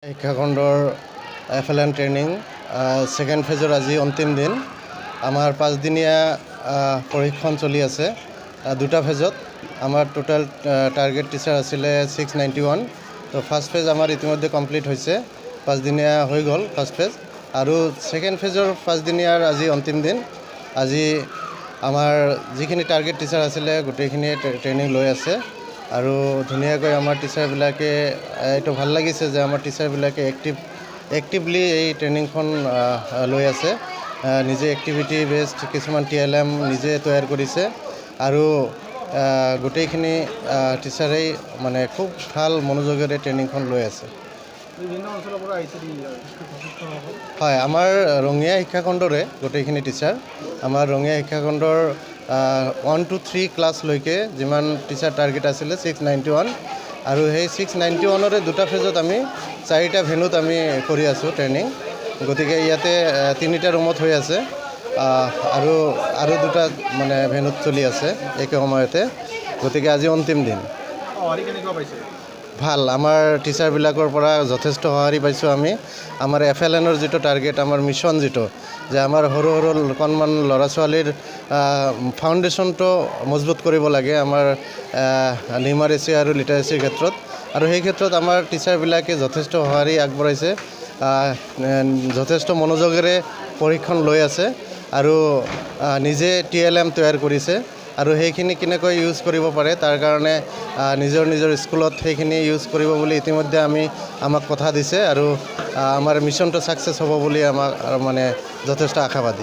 শিক্ষাখণ্ডৰ FLN training second ফেজৰ আজি অন্তিম দিন। আমাৰ 5 দিনীয়া প্ৰশিক্ষণ চলি আছে দুটা ফেজত। আমাৰ টোটেল টাৰ্গেট টিচাৰ আছিলে 691। তো ফাৰ্ষ্ট ফেজ আমাৰ ইতিমধ্যে কমপ্লিট হৈছে, 5 দিনীয়া হৈ গ'ল ফাৰ্ষ্ট ফেজ। আৰু ছেকেণ্ড ফেজৰ 5 দিনীয়াৰ আজি অন্তিম দিন। আজি আমাৰ যিখিনি টাৰ্গেট টিচাৰ আছিলে, গোটেইখিনিয়ে ট্ৰেইনিং লৈ আছে। আৰু ধুনীয়াকৈ আমাৰ টিচাৰবিলাকে, এইটো ভাল লাগিছে যে আমাৰ টিচাৰবিলাকে এক্টিভলি এই ট্ৰেইনিংখন লৈ আছে। নিজে এক্টিভিটি বেছড কিছুমান টিএলএম নিজে তৈয়াৰ কৰিছে আৰু গোটেইখিনি টিচাৰেই মানে খুব ভাল মনোযোগেৰে ট্ৰেইনিংখন লৈ আছে। বিভিন্ন অঞ্চলৰ পৰা আহিছে শিক্ষকসকল? হয়, আমাৰ ৰঙিয়া শিক্ষাখণ্ডৰে গোটেইখিনি টিচাৰ। আমাৰ ৰঙিয়া শিক্ষাখণ্ডৰ 1 টু 3 ক্লাছলৈকে যিমান টিচাৰ টাৰ্গেট আছিলে 691, আৰু সেই 691ৰে দুটা ফেজত আমি চাৰিটা ভেনুত আমি কৰি আছোঁ ট্ৰেইনিং। গতিকে ইয়াতে তিনিটা ৰুমত হৈ আছে আৰু আৰু দুটা মানে ভেনুত চলি আছে একে সময়তে। গতিকে আজি অন্তিম দিন। সঁহাৰি কেনেকুৱা পাইছে? ভাল, আমাৰ টিচাৰবিলাকৰ পৰা যথেষ্ট সঁহাৰি পাইছোঁ আমি। আমাৰ এফএলএনৰ যিটো টাৰ্গেট, আমাৰ মিছন যিটো, যে আমাৰ সৰু সৰু অকণমান ল'ৰা ছোৱালীৰ ফাউণ্ডেশ্যনটো মজবুত কৰিব লাগে আমাৰ নিউমাৰেচি আৰু লিটাৰেচিৰ ক্ষেত্ৰত, আৰু সেই ক্ষেত্ৰত আমাৰ টিচাৰবিলাকে যথেষ্ট সঁহাৰি আগবঢ়াইছে। যথেষ্ট মনোযোগেৰে প্ৰশিক্ষণ লৈ আছে আৰু নিজে টিএলএম তৈয়াৰ কৰিছে আৰু সেইখিনি কেনেকৈ ইউজ কৰিব পাৰে, তাৰ কাৰণে নিজৰ নিজৰ স্কুলত সেইখিনি ইউজ কৰিব বুলি ইতিমধ্যে আমাক কথা দিছে। আৰু আমাৰ মিছনটো ছাকচেছ হ'ব বুলি আমাক মানে যথেষ্ট আশাবাদী।